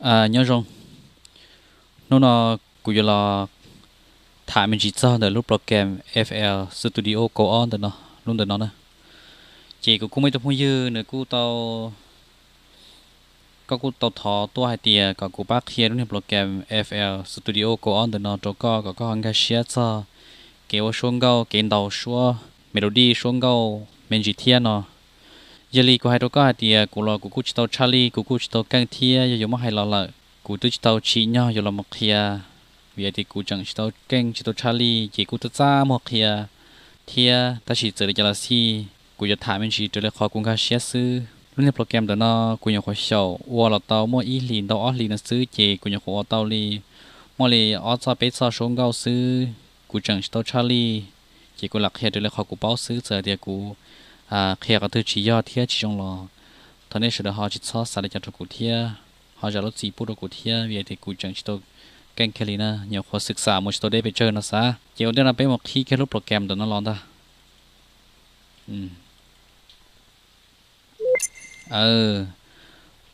Nyob zoo, hnub no kuv yuav los tham me ntsis txog ntawm lub program F L Studio kaum ob ntawm no, lub ntawm no na. Ces kuv kuj muaj ib tug phooj ywg nws kuj tau, koj kuj tau thov tuaj hais tias kom kuv pab qhia lub niag program F L Studio kaum ob ntawm no rau koj kom koj ho nkag siab txog kev ua suab nkauj, kev ntaus suab, melody suab nkauj me ntsis thiab no. Yog li kuv hais rau koj hais tias kuv los kuv kuj tsis tau tshaj lij, kuv kuj tsis tau keej thiab, yog yuav muab hais los lawm kuv twb tsis tau tsim nyog yuav los mus qhia, vim hais tias kuv tseem tsis tau keej tsis tau tshaj lij ces kuj txaj txaj muag qhia thiab. Tab sis txawm li cas los xij kuv yuav tham me ntsis raws li qhov kuv nkag siab xwb. Lub niag program ntawm no kuv nyuam qhuav xyaum ua los tau muaj ib hlis ntau ob hlis no xwb ces kuv nyuam qhuav ua tau li muaj li ob txoj peb txoj suab nkauj xwb. Kuv tseem tsis tau tshaj lij ces kuv lam qhia raws li qhov kuv paub xwb. Txawm hais tias kuv qhia qhov twg tsis yog thiab tsis zoo los thov nej sawv daws ho tsis txhob xav li cas rau kuv thiab ho zam lub txim pub rau kuv thiab, vim hais tias kuv tseem tsis tau keej kiag li na, nyuam qhuav xwm xam mus tsis tau deb pes tsawg no xav. Ces ua ntej no peb mus qhib kiag lub program ntawm no los ntag.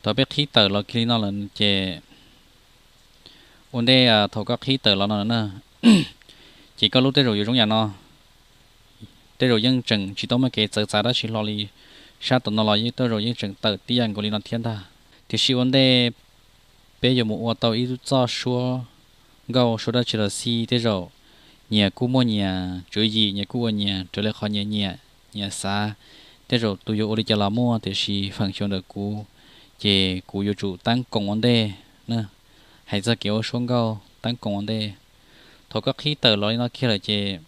Thaum peb qhib tawm los kiag li no lawm ces ua ntej thaum koj qhib tawm los no na, ces koj lub tej zaum yuav zoo yam no. Tej zaum yeej tseem tsis tau muaj kev txawv txav dab tsi hlo li, sab tom no los tej zaum yeej tseem tawm tib yam nkaus li no thiab ntag. Tiam sis ua ntej peb yuav mus ua tau ib lub txoj suab nkauj suab dab tsi los xij, tej zaum nyias kuj muaj nyias tswv yim, nyias kuj ua nyias raws li qhov nyias nyiam, nyias xav. Tej zaum tus yuav ua li cas los muaj, tiam sis feem xyuam ntawm kuv ces kuv yuav tsum teeb koos ua ntej na. Hais txog kev ua suab nkauj teeb koos ua ntej. Thaum koj qhib tawm los li no kiag lawm ces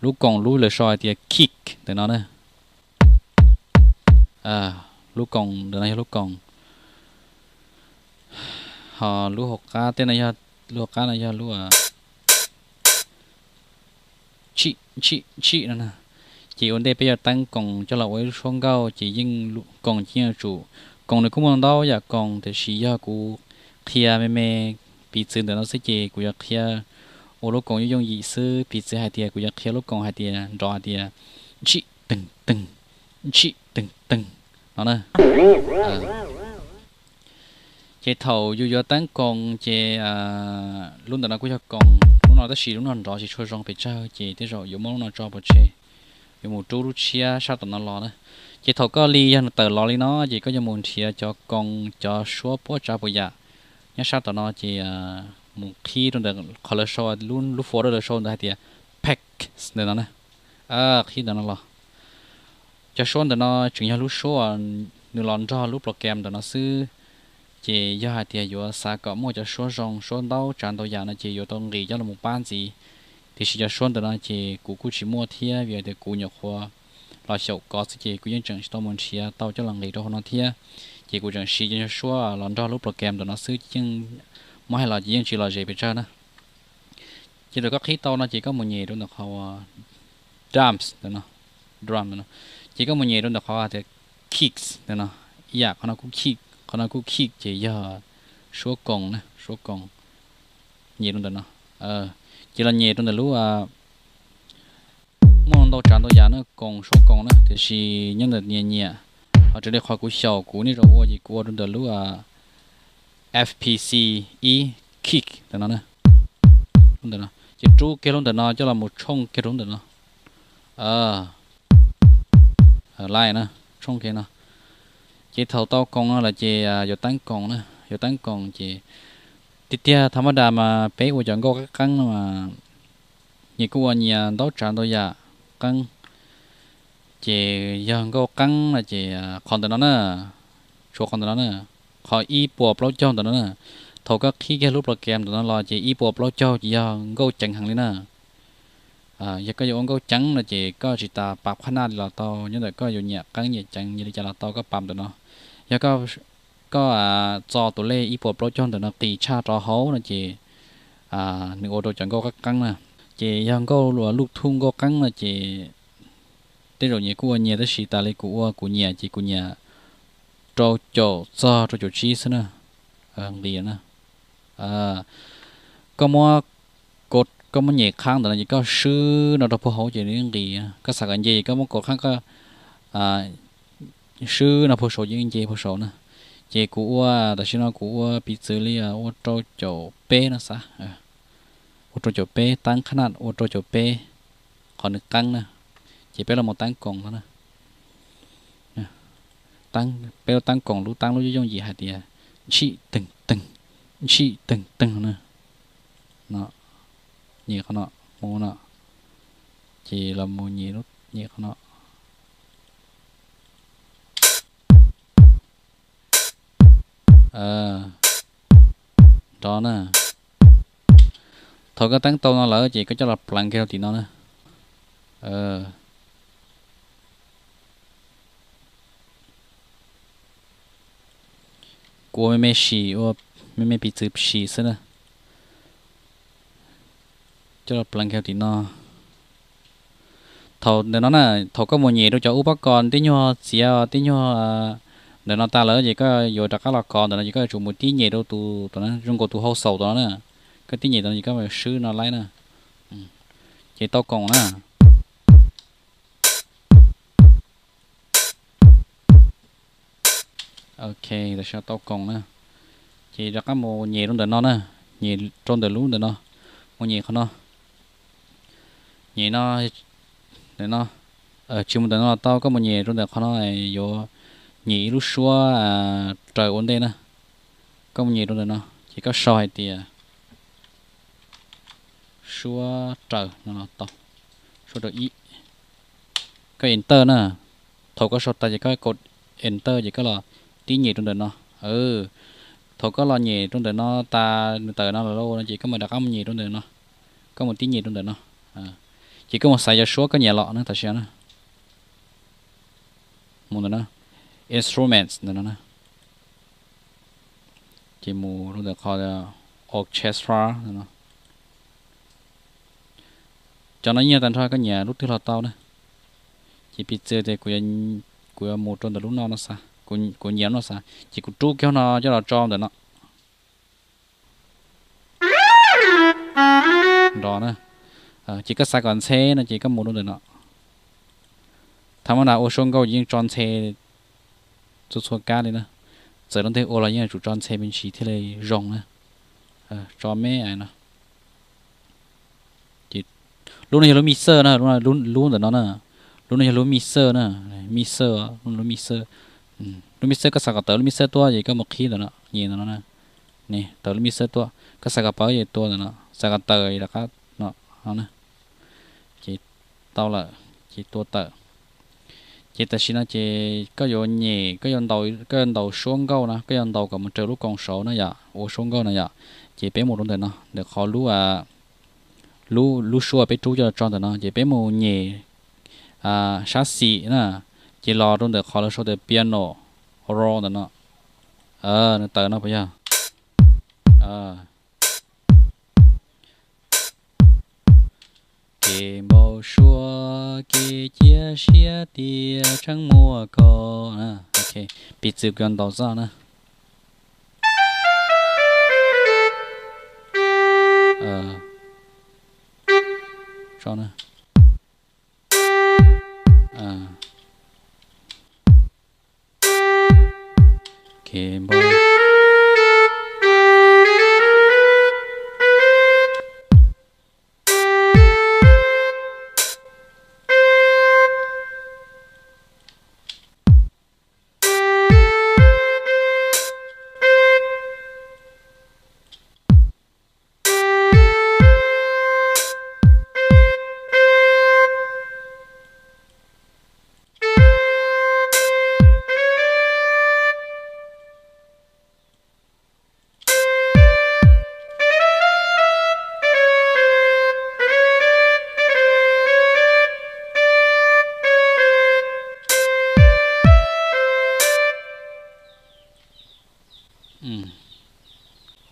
lub koos lub lawv sau hais tias kick ntawm no na. Lub koos ntawm no yog lub koos, ho lub hauv qab tej no, lub hauv qab no yog lub tshim tshim tshim no na. Ces ua ntej peb yuav teeb koos coj los ua ib lub suab nkauj ces yeej koos ces yeej yuav tsum, koos nws kuj muaj ntau yam koos, tiam sis yog kuv qhia me me piv txwv ntawm no xwb ces kuv yuav qhia ua lub koos yooj yooj yim xwb. Piv txwv hais tias kuv yuav qhia lub koos hais tias nrov hais tias tshim teeg teeg, tshim teeg teeg no na. Ces thaum yus yuav teeb koos ces lub ntawm no kuj yog koos lub no, tab sis lub no nrov tsis tshua zoo pes tsawg ces tej zaum yuav muab lub no tso pov tseg, yuav mus rub lub tshiab sab tom no los na. Ces thaum koj li yog nws tawm los li no ces koj yuav mus nrhiav cov koos cov suab puab tsav puas yam nyob sab tom no ces mus qhib rau ntawm qhov lawv sau, lub folder lawv sau ntawd hais tias pack ntawm no na. Qhib ntawm no los. Cov suab ntawm no tseem yog lub suab nws los nrog lub program ntawm no xwb. Ces yog hais tias yuav xav kom muaj cov suab zoo, suab ntau tsav ntau yam no ces yuav tau nqis coj los pab ntxiv. Tiam sis cov suab ntawm no ces kuv kuj tsis muaj thiab, vim tias kuv nyuam qhuav los xyaum kov xwb ces kuv yeej tseem tsis tau mus nrhiav tau coj los nqis rau hauv no thiab. Ces kuv tseem siv cov suab los nrog lub program ntawm no xwb, yeej muab hais los ces yeej tsis lom zem pes tsawg na. Ces thaum koj qhib tau no ces koj mus nyem rau ntawm qhov drums ntawm no, drum ntawm no. Ces koj mus nyem rau ntawm qhov tias kicks ntawm no, ib yam qhov no kuj kick, qhov no kuj kick ces yog suab koos na, suab koos. Nyem rau ntawm no, ces los nyem rau ntawm lub muaj ntau tsav ntau yam na, koos, suab koos na, tiam sis nyob ntawm nyias nyiam. Ho raws li qhov kuv xyaum kuv niaj zaus ua ces kuv ua rau ntawm lub F P C ib kick ntawm no na. Lub ntawm no ces rub kiag lub ntawm no coj los mus tshooj kiag rau lub ntawm no. Li na, tshooj kiag no. Ces thaum tau koos no lawm ces yuav teeb koos na, yuav teeb koos ces tiag tiag thaum mab das mas peb ua cov nkauj qeeb qeeb no mas nyias kuj ua nyias ntau tsav ntau yam qeeb. Ces yog nkauj qeeb no ces qhov ntawm no na, tshuav qhov ntawm no na, qhov ib puas plaub caug ntawm no na. Thaum koj qhib kiag lub program ntawm no los ces ib puas plaub caug ces yog nkauj ceev heev li na. Yog koj yuav ua nkauj ceev no ces koj tsis tas pab qhab naj li los tau, nyob ntawm koj yuav nyiam qeeb nyiam ceev nyiam li cas los tau, koj pab ntawm no. Yog koj txo tus lej ib puas plaub caug ntawm no qis tshaj rau hauv no ces nws ua rau cov nkauj qeeb qeeb na. Ces yog nkauj luj thuj nkauj qeeb no ces tej zaum nyias kuj ua nyias, tab sis tas li kuv ua kuv nyiam ces kuv nyiam rau caum txog rau caum tsib xwb na. Nqis na. Koj muab, koj muab nyem qhab ntawm no ces koj swb no rau puag hauv ces nws nqis. Koj xav kom nce ces koj muab kov qhab, koj swb no puag saud ces nce puag saud na. Ces kuv ua, tam sim no kuv ua piv txwv li ua rau caum peb no xav, ua rau caum peb, teeb qhab naj ua rau caum peb, qhov nws qeeb na. Ces peb los mus teeb koos no na. Peb lub teeb koos, lub teeb lub yooj yim hais tias ntshij teeg teeg, ntshij teeg teeg na. No, nyem qhov no, mus no, ces los mus nyem, nyem qhov no. Nrov na. Thaum koj teeb tau no lawm ces koj coj los pleev kiag rau tim no na. Kuv ua me me sim, ua me me piv txwv sim xwb na. Coj los pleev kiag tim no. Thaum ntawm no na, thaum koj mus nyem rau cov ub pob kos tib nyuag txiav tib nyuag ntawm no tas lawm ces koj yuav rov qab los kov ntawm no ces koj yuav tsum mus tib nyem rau tus, zoo nkaus tus hau xaum tom no na. Koj tib nyem tom no ces koj mus swb no laib na. Ces tau koom na. Ok, tam sim no tau koom na. Ces rov qab mus nyem rau ntawm no na, nyem rau ntawm lub ntawm no, mus nyem qhov no. Nyem no, ntawm no, tsis mus ntawm no los tau, koj mus nyem rau ntawm qhov no, yuav nyem ib lub suab raws ua ntej na. Koj mus nyem rau ntawm no ces koj sau hais tias suab raws no los tau, suab raws ib. Koj enter na. Thaum koj sau tas ces koj kaum enter ces koj los tib nyem rau ntawm no. Thaum koj los nyem rau ntawm no tas nws tawm no lawm lauj no ces koj mam rov qab mus nyem rau ntawm no. Koj mus tib nyem rau ntawm no. Ces koj mus xaiv cov suab koj nyiam los na tam sim no na. Mus ntawm no, instruments ntawm no na. Ces mus rau ntawm qhov orchestra no. Cov no yeej yog tag nrho, koj nyiam lub twg los tau na. Ces piv txwv tias kuv yuav mus rau ntawm lub no no xav, kuv nyiam no xav, ces kuv rub kiag no coj los tso ntawm no. Nrov na. Ces koj xav kom ntxhe no ces koj mus rau ntawm no. Thaum ub na ua suab nkauj yeej tso ntxhe txhua txhua kab li na. Txawm lub ntej ua los yeej yuav tsum tso ntxhe me ntsis thiaj li zoo na. Tso me no. Lub no yog lub mixer na, lub ntawm no na. Lub no yog lub mixer na, mixer, lub mixer. Lub mixer koj xav kom tawm lub mixer tuaj ces koj mus qhib ntawm no, nyem ntawm no na. Tawm lub mixer tuaj, koj xav kom pawv ces tua ntawm no, xav kom tawm rov qab no na. Ces tau lawm, ces tua tawm. Ces tam sim no ces koj yuav nyem, koj yuav ntaus suab nkauj no, koj yuav ntaus kom mus raws lub koos saud no yom, ua suab nkauj no yom. Ces peb mus rau ntawm no, ntawm qhov lub, lub suab peb rub coj los tso ntawm no, ces peb mus nyem sab xis na, ces los rau ntawm qhov lawv sau tias piano roll ntawm no. Nws tawm no puas yog? Kev npau suav kev cia siab tias tseem muaj koj. Piv txwv kuv yuav ntaus txoj na.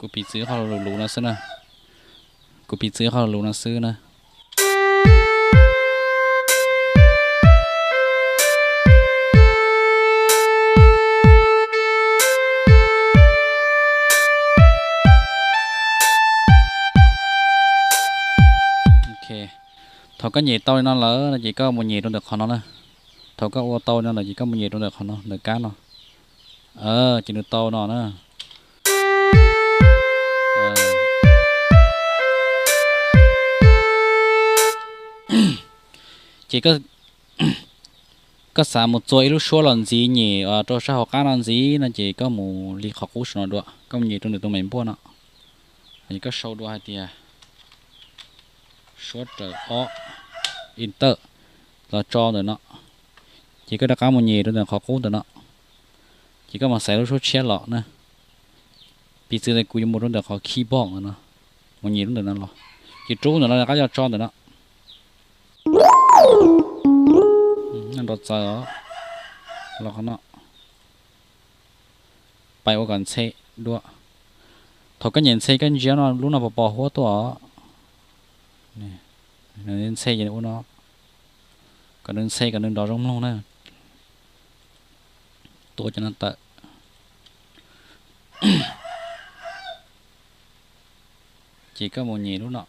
Kuv piv txwv qhov lus lus no xwb na. Kuv piv txwv qhov lus lus no xwb na. Thaum koj nyem tau li no lawm no ces koj mus nyem rau ntawm qhov no na. Thaum koj ua tau li no lawm ces koj mus nyem rau ntawm qhov no, ntawm kab no. Ces nws tau no na. Ces koj xav mus txua ib lub suab los ntxiv nyem rau sab hauv qab no ntxiv no ces koj mus li qhov qub saum no dua, koj mus nyem rau ntawm tus me npuaj no. Koj sau dua hais tias suab raws ob, enter, los tso ntawm no. Ces koj rov qab mus nyem rau ntawm qhov qub ntawm no. Ces koj mus xaiv lub suab tshiab los na. Piv txwv tias kuv yuav mus rau ntawm qhov keyboard ntawm no, mus nyem lub ntawm no los. Ces rub ntawm no rov qab coj tso ntawm no. Nrov txawv os. Los qhov no, pais ua kom ntxhe dua. Thaum koj nyem ntxhe koj ntsia no lub no pos pos huab tuaj os. Nws ntxhe ces ua no, kom nws ntxhe kom nws nrov zoo mloog na. Tua cov no tawm. Ces koj mus nyem lub no.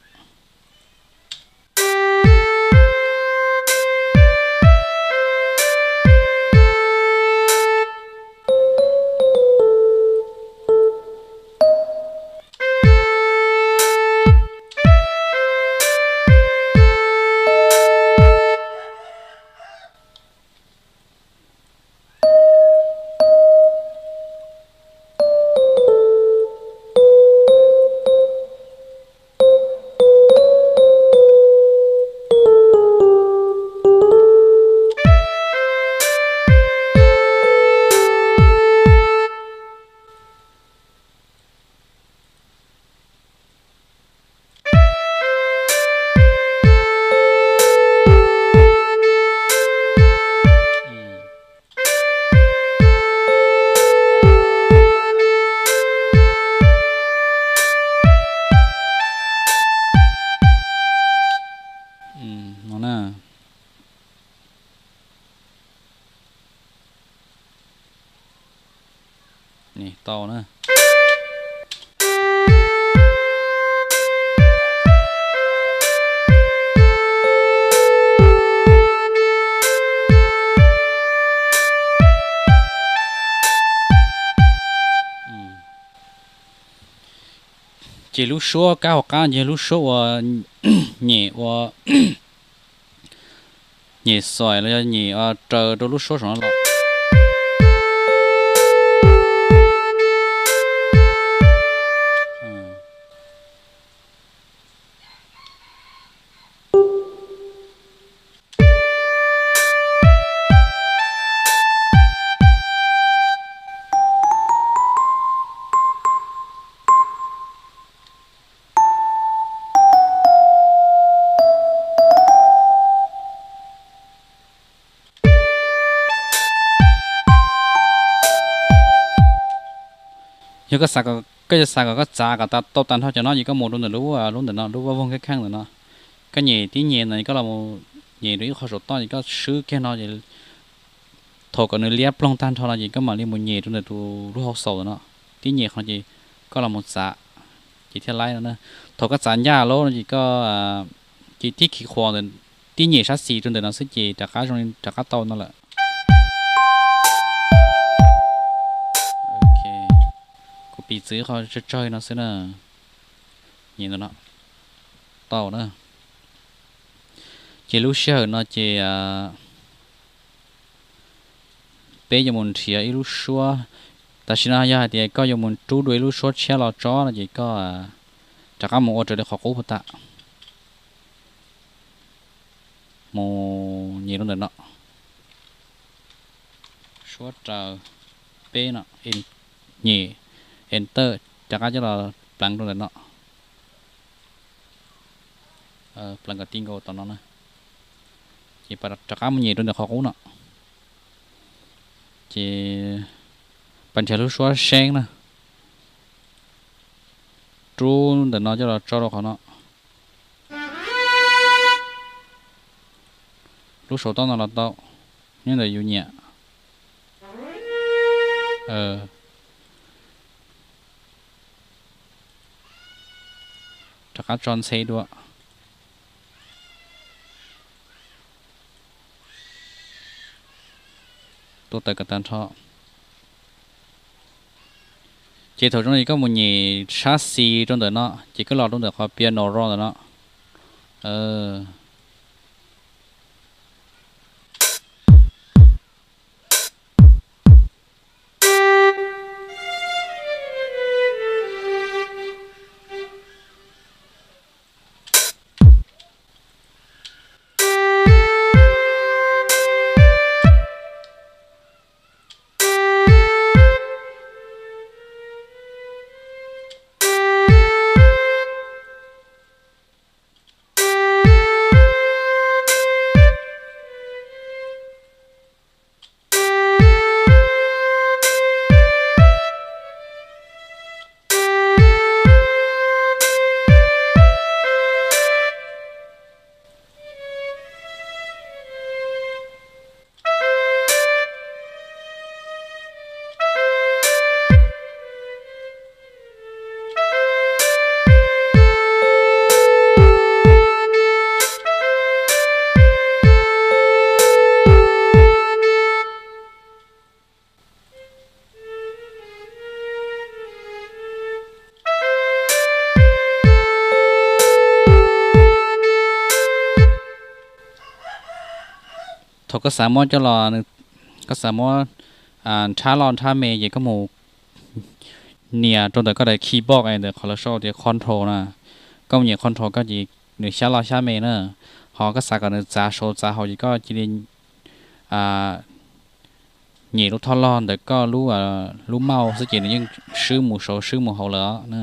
No na. Tau na. Ces lub suab kab hauv qab ces lub suab uas nyem ua nyem xoim los yog nyem raws rau lub suab saum no los. Yog koj xav kom, koj yuav xav kom koj txav kom tau tag nrho cov no ces koj mus rau ntawm lub, lub ntawm no, lub vaj voog kheej kheej ntawm no. Koj nyem tib nyem ntawd koj los nyem rau ib qho saum toj ces koj swb kiag no ces thaum kom nws liab ploog tag nrho no ces koj mam li mus nyem rau ntawm tus lub hauv xaus ntawm no. Tib nyem qhov no ces koj los mus txav, ces thiaj laib no na. Thaum koj txav ncaj lawm no ces koj ces tib khi qhuas ntawm, tib nyem sab xis rau ntawm no xwb ces rov qab zoo li rov qab tau no lawm. Kuv piv txwv qhov tsawg tsawg no xwb na. Nyem ntawm no tau na. Ces lub sij hawm no ces peb yuav mus nrhiav ib lub suab. Tam sim no yog hais tias koj yuav mus rub dua ib lub suab tshiab los tso no ces koj rov qab mus ua raws li qhov qub puag ta. Mus nyem rau ntawm no, suab raws peb no, nyem enter, rov qab coj los pleev rau ntawm no. Pleev kom ti nkaus tom no na. Ces rov qab mus nyem rau ntawm qhov qub no. Ces pab nrhiav lub suab seeb na, rub ntawm no coj los tso rau qhov no. Lub saum toj no los tau, nyob ntawm yus nyiam. Rov qab tso ntxhe dua. Tua tawm kom tag nrho. Ces thaum zoo li koj mus nyem sab xis rau ntawm no, ces koj los rau ntawm qhov piano ro ntawm no. Thaum koj xav muab coj los, koj xav muab nrhab loj nrhab me ces koj mus nias rau ntawm koj daim keyboard ntawm qhov lawv sau tias control na. Koj mus nyem control koj ces nws xyab loj xyab me na. Ho koj xav kom nws txav saud txav hauv ces koj cia li nyem lub thoj log ntawm koj lub mouse xwb ces nws yeej swb mus saud swb mus hauv lawm os na.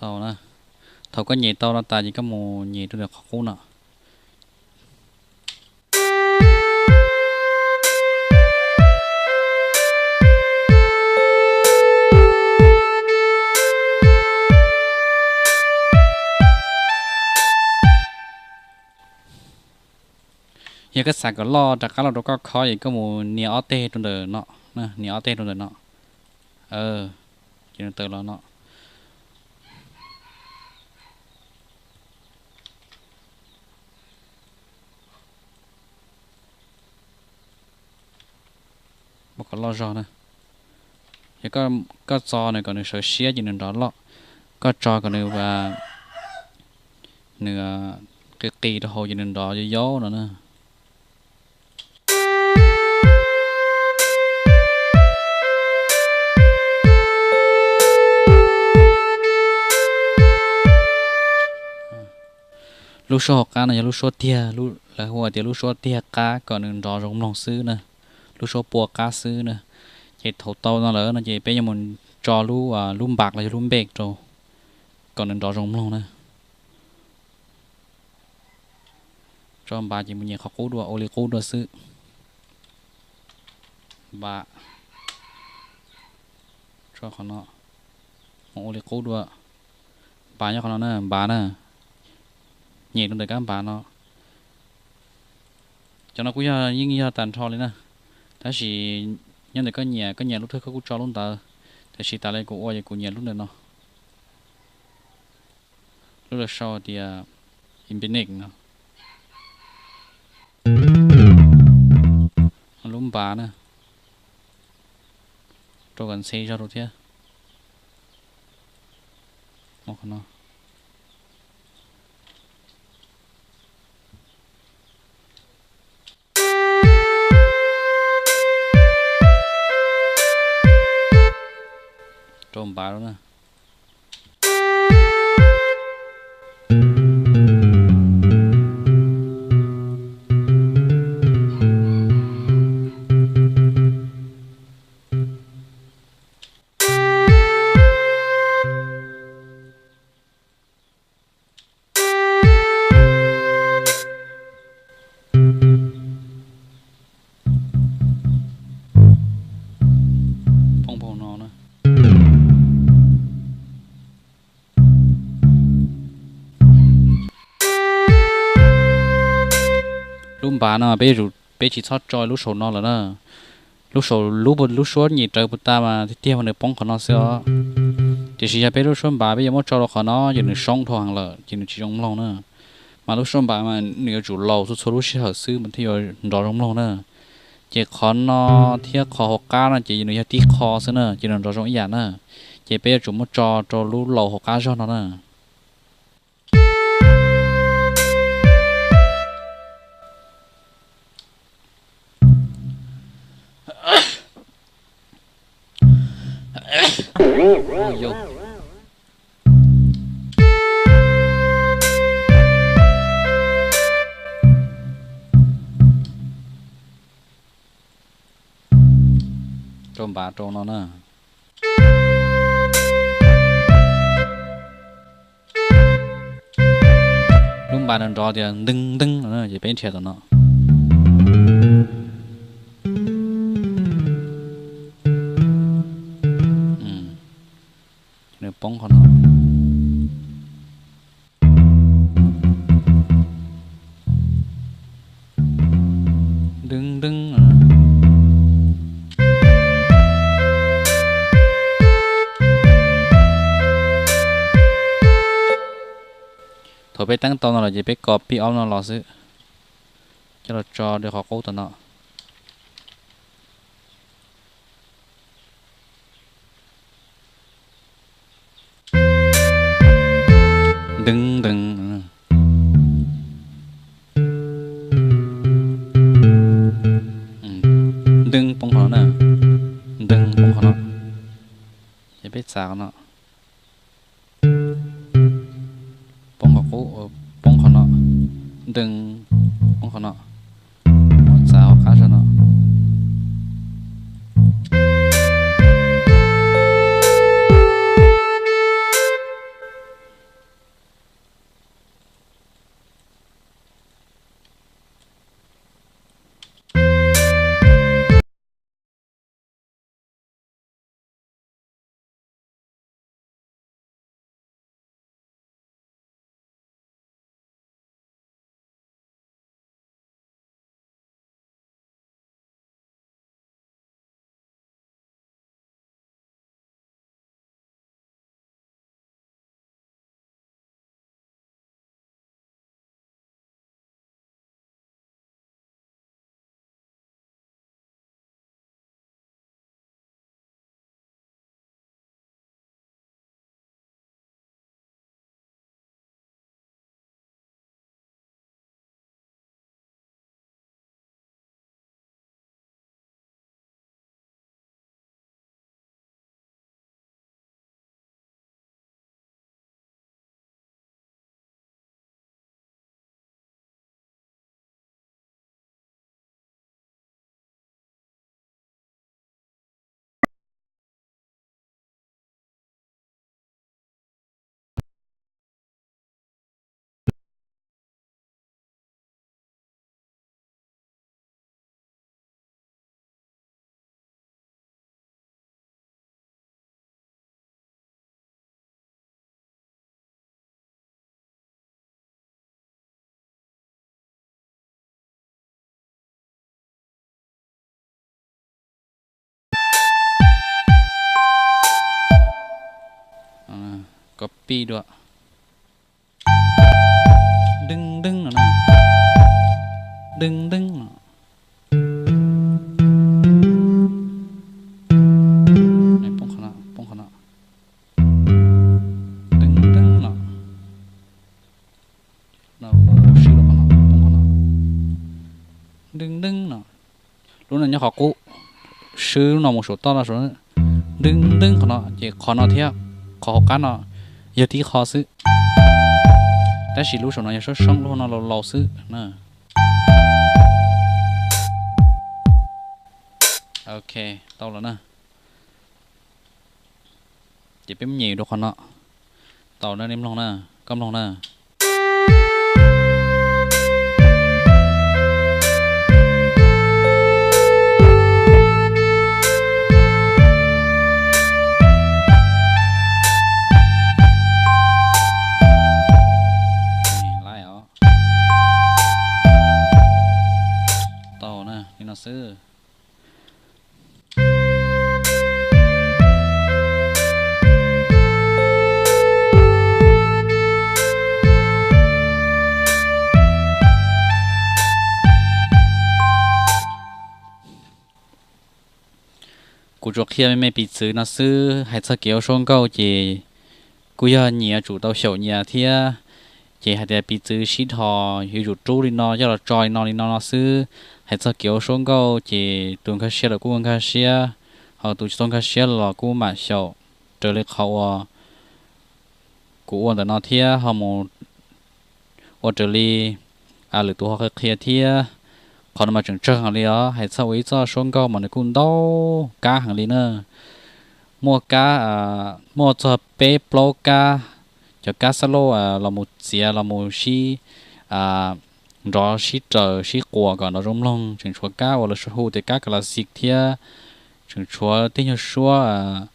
Tau na. Thaum koj nyem tau no tas ces koj mus nyem rau ntawm qhov qub no. Yog koj xav kom loj rov qab los rau koj khob es koj mus nias ob teg rau ntawm no, nias ob teg rau ntawm no. Ces nws tawm los no. Muab kom loj zog na. Yog koj txo nws kom nws sawv siab ces nws nrov loj. Koj tso kom nws, nws qis qis rau hauv ces nws nrov yau yau no na. Lub suab hauv qab no yog lub suab tiag, lawv hu tias lub suab tiag qab kom nws nrov zoo mloog xwb na, lub suab pua qab xwb na. Ces thaum tau no lawm no ces peb yuav mus tso lub, lub npav los yog lub npej rau kom nws nrov zoo mloog na. Tso npav ces mus nyem qhov qub dua, ua li qub dua xwb. Npav, tso qhov no, mus ua li qub dua. Npav nyob qhov no na, npav na. Nyem rau ntawm kab npav no. Cov no kuj yog yeej yog tag nrho li na, tab sis nyob ntawm koj nyiam, koj nyiam lub twg koj kuj tso lub ntawd. Tiam sis tas li kuv ua ces kuv nyiam lub ntawm no. Lub lawv sau tias infinite no. Lub npav na, rau kom ntxhe zog rau thiab. Rau npav rau na. npav no peb yuav tsum, peb tsis txhob tso lub saum no lawm na. Lub saum, lub, lub suab nyem rawv puas tas mas tiag tiag mas nws poob qhov no xwb os. Tiam sis yog peb lub suab npav peb yuav muab tso rau qhov no ces nws soob dhau heev lawm ces nws tsis zoo mloog na. Mas lub suab npav mas nws yuav tsum laus txhua txhua lub sij hawm xwb mas thiaj yuav nrov zoo mloog na. Ces qhov no thiab qhov hauv qab no ces nws yog tib qho xwb na ces nws nrov zoo ib yam na. Ces peb yuav tsum muab tso rau lub laus hauv qab zog no na. Rau npav rau no na. Lub npav nws nrov tias nteeg nteeg no ces peb nrhiav tom no. Nws poob qhov no. Nteeg nteeg. Thaum peb teeb tau no lawm ces peb copy ob no los xwb, coj los tso rau qhov qub tom no. Nteeg nteeg. Nteeg poob qhov no na. Nteeg poob qhov no. Ces peb txav qhov no. Poob qhov qub, poob qhov no. Nteeg poob qhov no. Muab txav hauv qab zog no. Copy dua. Deeg deeg no na. Deeg deeg no. Poob qhov no, poob qhov no. Deeg deeg no. No mus swb rau qhov no, poob qhov no. Deeg deeg no. Lub no nyob qhov qub, swb lub no mus saum toj no saum. Deeg deeg qhov no, ces qhov no thiab qhov hauv qab no yog tib qho xwb. Tab sis lub saum no yog soob soob, lub no laus laus xwb na. Ok, tau lawm na. Ces peb mus nyem rau qhov no. Tau na, nej mloog na, koj mloog na. Kuv tsuas qhia me me piv txwv no xwb, hais txog kev ua suab nkauj ces kuj yog nyias yuav tsum tau xyaum nyias thiab. Ces hais tias piv txwv sib dhos yuav tsum rub li no, coj los tso li no li no no xwb. Hais txog kev ua suab nkauj ces tus nkag siab los kuj nkag siab, ho tus tsis tau nkag siab los kuj mam xyaum, raws li qhov uas kuv ua ntawm no thiab ho mus ua raws li lwm tus ho qhia qhia thiab. Qhov no mas tseem tsawg heev li os, hais txog ua ib txoj suab nkauj mas nws kuj ntau kab heev li na. Muaj kab, muaj txog peb plaub kab, cov kab xab lauj los mus txiav los mus sib nrov sib raws sib quas kom nrov zoo mloog, tseem tshuav kab uas lawv hu tias kab kas las xis thiab, tseem tshuav tej nyuag suab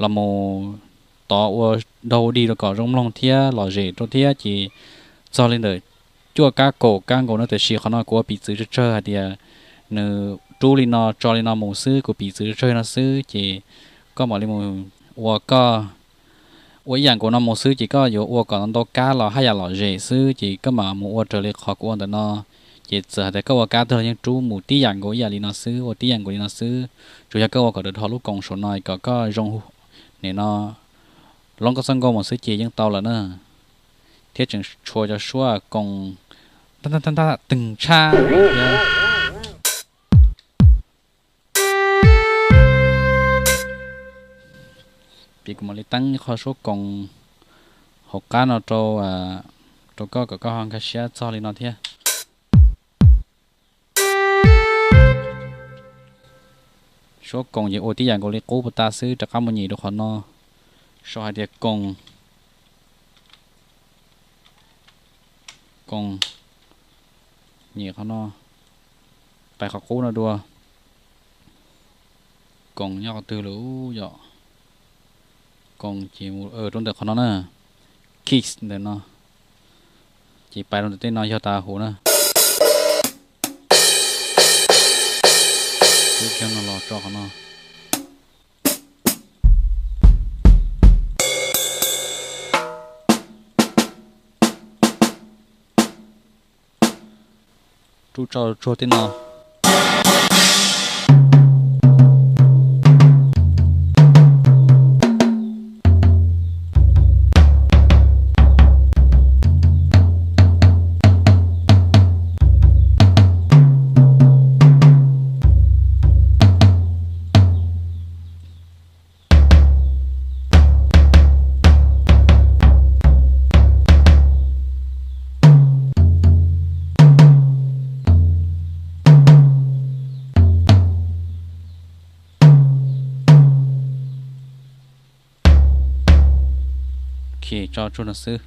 los mus tov ua dog ua dig rau kom zoo mloog thiab lom zem rau thiab. Ces txog li ntawm cuaj kab kaum kab nkaus no, tiam sis qhov no kuv ua piv txwv tsawg tsawg hais tias nws rub li no tso li no mus xwb, kuv piv txwv tsawg tsawg no xwb. Ces koj mam li mus ua koj ua ib yam nkaus no mus xwb, ces koj yuav ua kom ntau kab los haj yam lom zem xwb, ces koj mam mus ua raws li qhov kuv ua ntawm no. Ces txawm hais tias koj ua kab twg los yeej rub mus tib yam nkaus ib yam li no xwb, ua tib yam nkaus li no xwb. Tsuas yog koj ua kom dhos lub koos saum no kom koj zoo nim no loob koj txoj nkauj mus xwb ces yeej tau lawm na. Thiab tseem tshuav cov suab koos ntag ntag ntag twg tshaj thiab. Piv kuv mam li teeb ib qho suab koos hauv qab no rau, rau koj kom koj ho nkag siab txog li no thiab. Suab koos ces ua tib yam nkaus li qub puas tas xwb, rov qab mus nyem rau qhov no, sau hais tias koos, koos, nyem qhov no, pais qhov qub no dua. Koos nyob qhov twg lawm yom? Koos ces mus rau ntawm qhov no na, kis ntawm no, ces pais rau ntawm tej no yog tas huv na. Rub kiag no los tso qhov no. Rub tso tsuag tej no. Tso tsuag no xwb.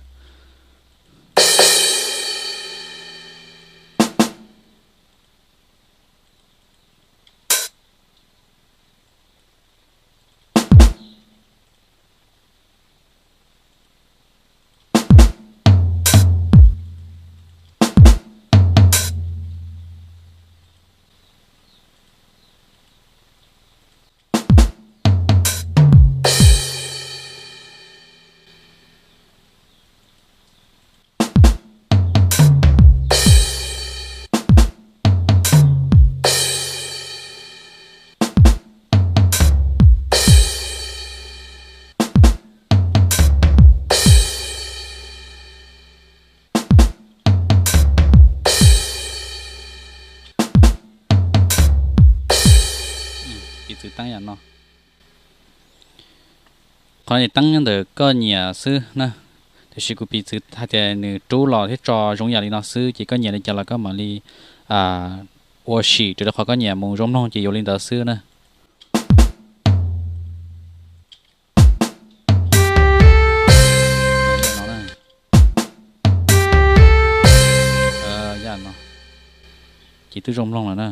Piv txwv teeb yam no. Qhov no teeb nyob ntawm koj nyiam xwb na. Tiam sis kuv piv txwv hais tias nws rub los thiab tso zoo yam li no xwb, ces koj nyiam li cas los koj mam li ua sim raws li qhov koj nyiam mus zoo mloog ces yuav li ntawd xwb na. Ces twb zoo mloog lawm na.